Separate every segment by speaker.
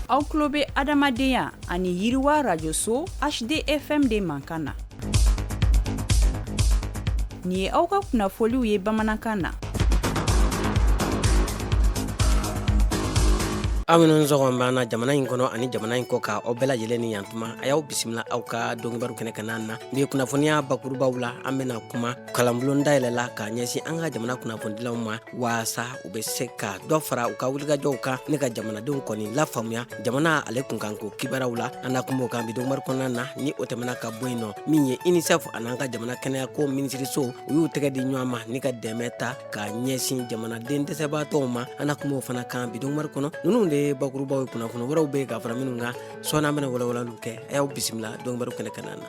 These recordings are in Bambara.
Speaker 1: Aw tulo bɛ adamadenya ani yiriwa rajoso HDFM de mankan na. Nin ye aw ka kunnafoliw ye bamanankan na.
Speaker 2: Aw minnu sɔgɔma b'an na jamana in kɔnɔ ani jamana in kɔkan, aw bɛɛ lajɛlen ni yantuma. A y'aw bisimila aw ka donkibaru kɛnɛ kan na. Bi kunnafoniya bakurubaw la, an bɛna kuma kalanbulon dayɛlɛla k'a ɲɛsin an ka jamana kunnafonidilaw ma, waasa u bɛ se ka dɔ fara u ka wulikajɔw kan ni ka jamanadenw kɔni lafaamuya jamana ale kunkanko kibaruyaw la. An na kuma o kan bi donkibaru kɔnɔna na. Ni o tɛmɛna ka bɔ yen nɔ, min ye UNICEF an'an ka jamana kɛnɛyako minisiriso, u y'u tɛgɛ di ɲɔgɔn ma ni ka dɛmɛ ta k'a ɲɛsin jamanaden dɛsɛbaatɔw ma. An na kuma o fana kan bi donkibaru kɔnɔ. Ninnu de ye bakurubaw ye. Kunnafoni wɛrɛw bɛ yen ka fara minnu kan, sɔɔni an bɛna walawalaliw kɛ. A y'aw bisimila donkibaru kɛnɛ kan na.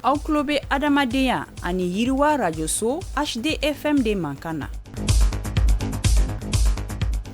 Speaker 1: Aw tulo bɛ adamadenya ani yiriwa rajoso HDFM de mankan na.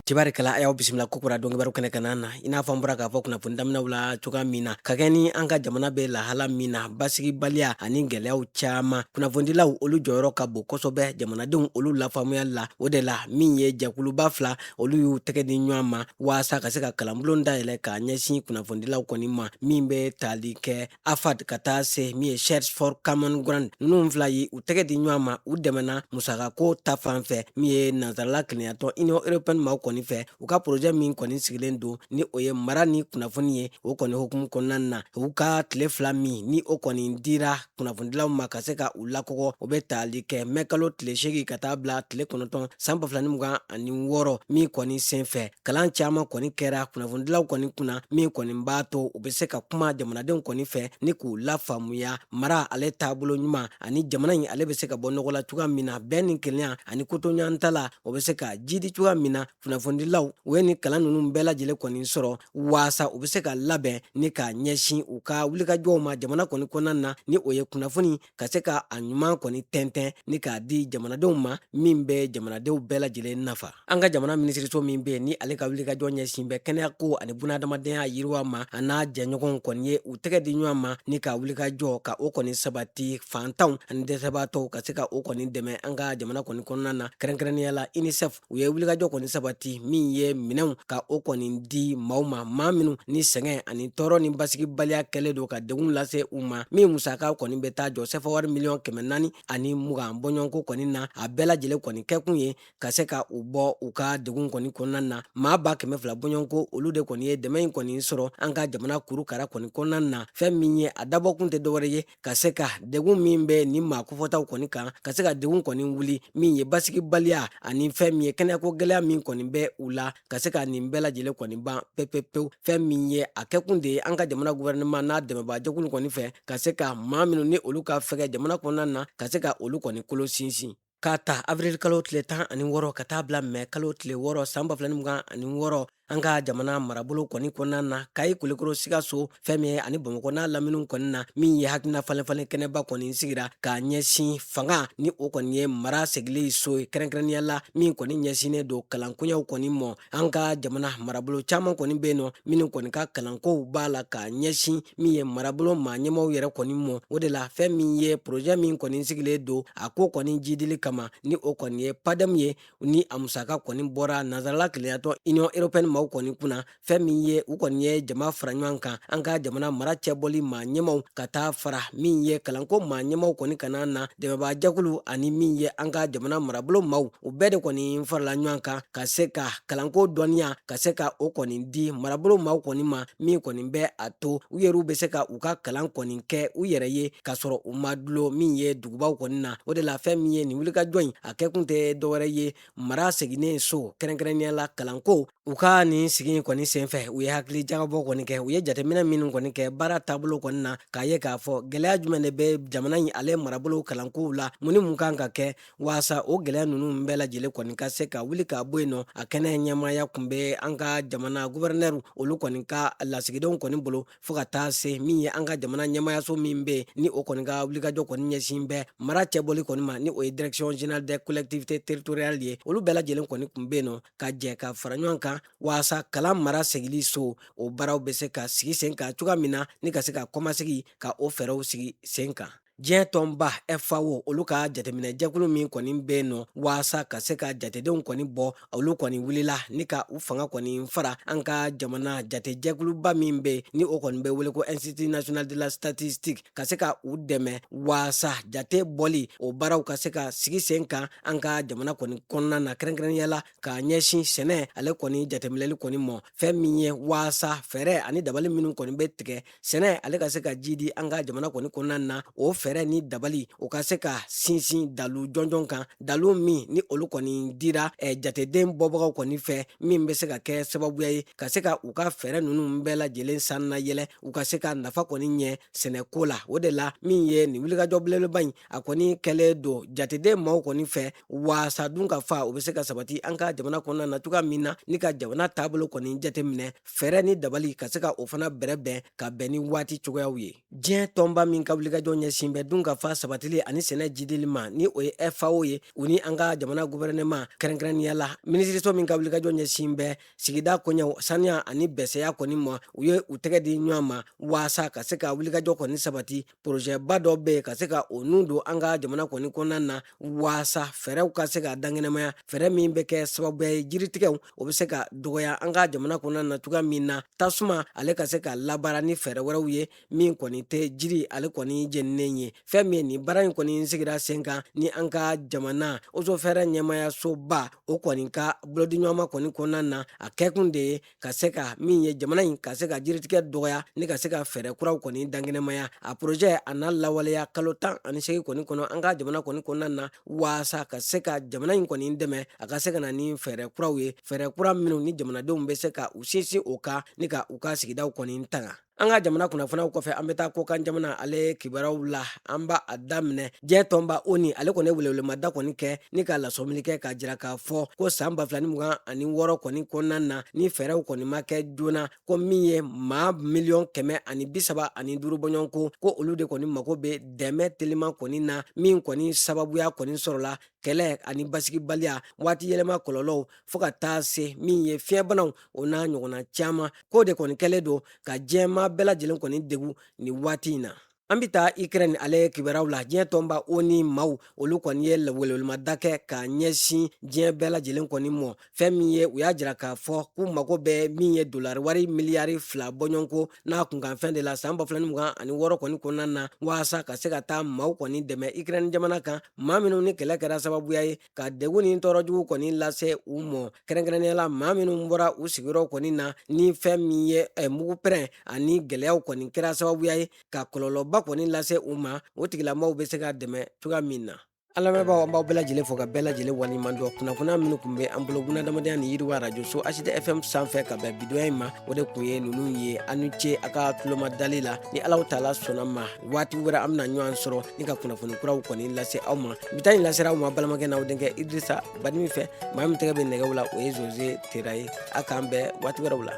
Speaker 2: Tibarikala, a y'aw bisimila kokura donkibaru kɛnɛ kan na. I n'a fɔ an bɔra k'a fɔ kunnafoni daminɛw la cogoya min na, ka kɛ ni an ka jamana bɛ lahala min na, basigibaliya ani gɛlɛyaw caman, kunnafonidilaw olu jɔyɔrɔ ka bon kosɛbɛ jamanadenw olu lafaamuyali la. O de la, min ye jɛkuluba fila, olu y'u tɛgɛ di ɲɔgɔn ma waasa ka se ka kalanbulon dayɛlɛ k'a ɲɛsin kunnafonidilaw kɔni ma, min bɛ tali kɛ AFAD ka taa se min ye Search for Common Ground. Ninnu fila ye u tɛgɛ di ɲɔgɔn ma, u dɛmɛna musakako ta fan fɛ, min ye nansarala kelenyatɔn Union européenne maaw kɔni fɛ, u ka projet min kɔni sigilen don ni o ye mara ni kunnafoni ye. O kɔni hukumu kɔnɔna na, u ka tile 2 min ni o kɔni dira kunnafonidilaw ma ka se ka u lakɔgɔ, o bɛ tali kɛ mɛ kalo tile 8 ka taa bila tile 9 san 2026, min kɔni senfɛ kalan caman kɔni kɛra kunnafonidilaw kɔni kunna, min kɔni b'a to u bɛ se ka kuma jamanadenw kɔni fɛ ni k'u lafaamuya mara ale taabolo ɲuman ani jamana in ale bɛ se ka bɔ nɔgɔ la cogoya min na, bɛn ni kelenya ani kotoɲantala o bɛ se ka jidi cogoya min na. Kunnafonidilaw u ye nin kalan ninnu bɛɛ lajɛlen kɔni sɔrɔ waasa u bɛ se ka labɛn ni ka ɲɛsin u ka wulikajɔw ma jamana kɔni kɔnɔna na, ni o ye kunnafoni ka se ka a ɲuman kɔni tɛntɛn ni k'a di jamanadenw ma, min bɛ jamanadenw bɛɛ lajɛlen nafa. An ka jamana minisiriso min bɛ yen ni ale ka wulikajɔ ɲɛsin bɛ kɛnɛyako ani bunadamadenya yiriwa ma, a n'a jɛɲɔgɔnw kɔni ye u tɛgɛ di ɲɔgɔn ma ni ka wulikajɔ ka o kɔni sabati, fantanw ani dɛsɛbaatɔw ka se ka o kɔni dɛmɛ an ka jamana kɔni kɔnɔna na, kɛrɛnkɛrɛnnenya la UNICEF. U ye wulikajɔ kɔni sabati min ye minɛnw ka o kɔni di maaw ma, maa minnu ni sɛgɛn ani tɔɔrɔ ni basigibaliya kɛlen don ka degun lase u ma, min musaka kɔni bɛ taa jɔ sefa wari miliyɔn 420 bɔɲɔgɔnko kɔni na. A bɛɛ lajɛlen kɔni kɛkun ye ka se ka u bɔ u ka degun kɔni kɔnɔna na. Maa 200,000 bɔɲɔgɔnko, olu de kɔni ye dɛmɛ in kɔni sɔrɔ an ka jamana kurukara kɔni kɔnɔna na. Fɛn min ye a dabɔkun tɛ dɔwɛrɛ ye ka se ka degun min bɛ nin maa kofɔtaw kɔni kan, ka se ka degun kɔni wuli, min ye basigibaliya ani fɛn min ye kɛnɛyako gɛlɛya min kɔni bɛ u la, ka se ka nin bɛɛ lajɛlen kɔni ban pepepewu. Fɛn min ye a kɛkun de ye an ka jamana gouvernement n'a dɛmɛbaajɛkulu kɔni fɛ, ka se ka maa minnu ni olu ka fɛgɛ jamana kɔnɔna na, ka se ka olu kɔni kolo sinsin. K'a ta avril kalo tile 16 ka taa bila mɛ kalo tile 6 san 2026, an ka jamana marabolo kɔni kɔnɔna na, Kayi, Kulikoro, Sikaso, fɛn min ye ani Bamakɔ n'a laminiw kɔni na, min ye hakilina falenfalen kɛnɛba kɔni sigira k'a ɲɛsin fanga ni o kɔni ye mara segili so ye, kɛrɛnkɛrɛnnenya la min kɔni ɲɛsinnen don kalankoɲɛw kɔni mɔ. An ka jamana marabolo caman kɔni bɛ yen nɔ minnu kɔni ka kalankow b'a la k'a ɲɛsin min ye marabolo maa ɲɛmaaw yɛrɛ kɔni mɔ. O de la, fɛn min ye projet min kɔni sigilen don a ko kɔni jidili kama, ni o kɔni ye PADEM ye, ni a musaka kɔni bɔra nansarala kelenyatɔn Union européenne maaw kɔni kunna, fɛn min ye u kɔni ye jama fara ɲɔgɔn kan, an ka jamana mara cɛbɔli maa ɲɛmaw ka taa fara min ye kalanko maa ɲɛmaw kɔni kana na dɛmɛbaajɛkulu ani min ye an ka jamana marabolo maaw, u bɛɛ de kɔni farala ɲɔgɔn kan ka se ka kalanko dɔnniya ka se ka o kɔni di marabolo maaw kɔni ma, min kɔni bɛ a to u yɛrɛw bɛ se ka u ka kalan kɔni kɛ u yɛrɛ ye k'a sɔrɔ u ma dulon min ye dugubaw kɔni na. O de la, fɛn min ye nin wulikajɔ in a kɛkun tɛ dɔwɛrɛ ye mara seginnen so, kɛrɛnkɛrɛnnenya la kalanko. U ka nin sigi in kɔni senfɛ, u ye hakili jagabɔ kɔni kɛ, u ye jateminɛ minnu kɔni kɛ baara taabolo kɔni na, k'a ye k'a fɔ gɛlɛya jumɛn de bɛ jamana in ale marabolo kalankow la, mun ni mun kan ka kɛ waasa o gɛlɛya ninnu bɛɛ lajɛlen kɔni ka se ka wuli ka bɔ yen nɔ. A kɛnɛ ɲɛmaaya kun bɛ an ka jamana guvɛrɛnɛriw olu kɔni ka lasigidenw kɔni bolo, fo ka taa se min ye an ka jamana ɲɛmaayaso min bɛ yen ni o kɔni ka wulikajɔ kɔni ɲɛsin bɛ mara cɛbɔli kɔni ma, ni o ye Direction générale des collectivités territoriales ye. Olu bɛɛ lajɛlen kɔni kun bɛ yen nɔ ka jɛ ka fara ɲɔgɔn kan waasa kalan mara segili so o baaraw bɛ se ka sigi sen kan cogoya min na, ni ka se ka kɔmasegi ka o fɛɛrɛw sigi sen kan. Diɲɛ tɔnba FAO, olu ka jateminɛ jɛkulu min kɔni bɛ yen nɔ waasa ka se ka jatedenw kɔni bɔ, olu kɔni wulila ni ka u fanga kɔni fara an ka jamana jatejɛkuluba min bɛ ni o kɔni bɛ wele ko Institut national de la statistique, ka se ka u dɛmɛ waasa jate bɔli o baaraw ka se ka sigi sen kan an ka jamana kɔni kɔnɔna na, kɛrɛnkɛrɛnnenya la k'a ɲɛsin sɛnɛ ale kɔni jateminɛli kɔni mɔ. Fɛn min ye waasa fɛɛrɛ ani dabali minnu kɔni bɛ tigɛ sɛnɛ ale ka se ka jidi an ka jamana kɔni kɔnɔna na, o fɛɛrɛ ni dabali o ka se ka sinsin dalu jɔnjɔn kan, dalu min ni olu kɔni dira jateden bɔbagaw kɔni fɛ, min bɛ se ka kɛ sababuya ye ka se ka u ka fɛɛrɛ ninnu bɛɛ lajɛlen sannayɛlɛ, u ka se ka nafa kɔni ɲɛ sɛnɛko la. O de la min ye nin wulikajɔ belebeleba in, a kɔni kɛlen don jateden maaw kɔni fɛ waasa dun ka fa o bɛ se ka sabati an ka jamana kɔnɔna na cogoya min na, ni ka jamana taabolo kɔni jateminɛ, fɛɛrɛ ni dabali ka se ka o fana bɛrɛbɛn ka bɛn ni waati cogoyaw ye. Diɲɛ tɔnba min ka wulikajɔ ɲɛsin bɛ dun ka fa sabatili ani sɛnɛ jidili ma, ni o ye FAO ye, u ni an ka jamana gouvernement, kɛrɛnkɛrɛnnenya la minisiriso min ka wulikajɔ ɲɛsin bɛ sigida koɲɛw, saniya ani bɛsɛya kɔni ma, u ye u tɛgɛ di ɲɔgɔn ma waasa ka se ka wulikajɔ kɔni sabati. Porozɛba dɔ bɛ yen ka se ka o nun don an ka jamana kɔni kɔnɔna na waasa fɛɛrɛw ka se ka dankɛnɛmaya, fɛɛrɛ min bɛ kɛ sababuya ye jiritigɛw o bɛ se ka dɔgɔya an ka jamana kɔnɔna na cogoya min na, tasuma ale ka se ka labaara ni fɛɛrɛ wɛrɛw ye min kɔni tɛ jiri ale kɔni jeninen ye. Fɛn min ye nin baara in kɔni sigira sen kan ni an ka jamana eaux et forêts ɲɛmaayasoba o kɔni ka bolodiɲɔgɔnma kɔni kɔnɔna na, a kɛkun de ye ka se ka min ye jamana in ka se ka jiritigɛ dɔgɔya ni ka se ka fɛɛrɛ kuraw kɔni dankɛnɛmaya. A porozɛ a n'a lawaleya kalo 18 kɔni kɔnɔ an ka jamana kɔni kɔnɔna na, waasa ka se ka jamana in kɔni dɛmɛ a ka se ka na ni fɛɛrɛ kuraw ye, fɛɛrɛ kura minnu ni jamanadenw bɛ se ka u sinsin o kan ni ka u ka sigidaw kɔni tanga. An ka jamana kunnafoniyaw kɔfɛ, an bɛ taa kɔkan jamana ale kibaruyaw la. An b'a a daminɛ diɲɛ tɔnba ONU ale kɔni welewelemada kɔni kɛ ni ka lasɔmili kɛ k'a jira k'a fɔ ko san 2026 kɔni kɔnɔna na, ni fɛɛrɛw kɔni ma kɛ joona, ko min ye maa miliyɔn 135 bɔɲɔgɔnko, ko olu de kɔni mago bɛ dɛmɛ teliman kɔni na, min kɔni sababuya kɔni sɔrɔla kɛlɛ ani basigibaliya, waati yɛlɛma kɔlɔlɔw, fo ka taa se min ye fiɲɛbanaw o n'a ɲɔgɔnna caman, k'o de kɔni kɛlen don ka diɲɛmaa bɛɛ lajɛlen kɔni degun nin waati in na. An bɛ taa Ukraine ale kibaruyaw la. Diɲɛ tɔnba ONU maaw olu kɔni ye welewelemada kɛ ka ɲɛsin diɲɛ bɛɛ lajɛlen kɔni mɔ. Fɛn min ye, u y'a jira k'a fɔ k'u mago bɛ min ye dolari wari miliyari 2 bɔɲɔgɔnko n'a kunkanfɛn de la san 2026 kɔni kɔnɔna na, waasa ka se ka taa maaw kɔni dɛmɛ Ukraine jamana kan, maa minnu ni kɛlɛ kɛra sababuya ye ka degun ni tɔɔrɔ jugu kɔni lase u mɔ, kɛrɛnkɛrɛnnenya la maa minnu bɔra u sigiyɔrɔ kɔni na, ni fɛn min ye mugupɛrɛn ani gɛlɛyaw kɔni kɛra sababuya ye ka kɔlɔlɔba kɔni lase u ma, o tigilamaaw bɛ se ka dɛmɛ cogoya min na. An lamɛnbaaw, an b'aw bɛɛ lajɛlen fo ka bɛɛ lajɛlen waleɲuman dɔn. Kunnafoniya minnu tun bɛ an bolo bunadamadenya ni yiriwa arajoso HD FM sanfɛ ka bɛn bidonya in ma, o de tun ye ninnu ye. Aw ni ce a ka tulomadali la. Ni Alahu taala sɔnna ma, waati wɛrɛ an bɛna ɲɔgɔn sɔrɔ ni ka kunnafoni kuraw kɔni lase aw ma. Bi ta in lasera aw ma balimakɛ n'aw denkɛ Idrissa Badimi fɛ. Maa min tɛgɛ bɛ nɛgɛw la, o ye Jose Tera ye. A k'an bɛn waati wɛrɛw la.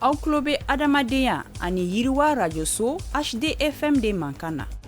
Speaker 1: Aw tulo bɛ adamadenya ani yiriwa rajoso HDFM de mankan na.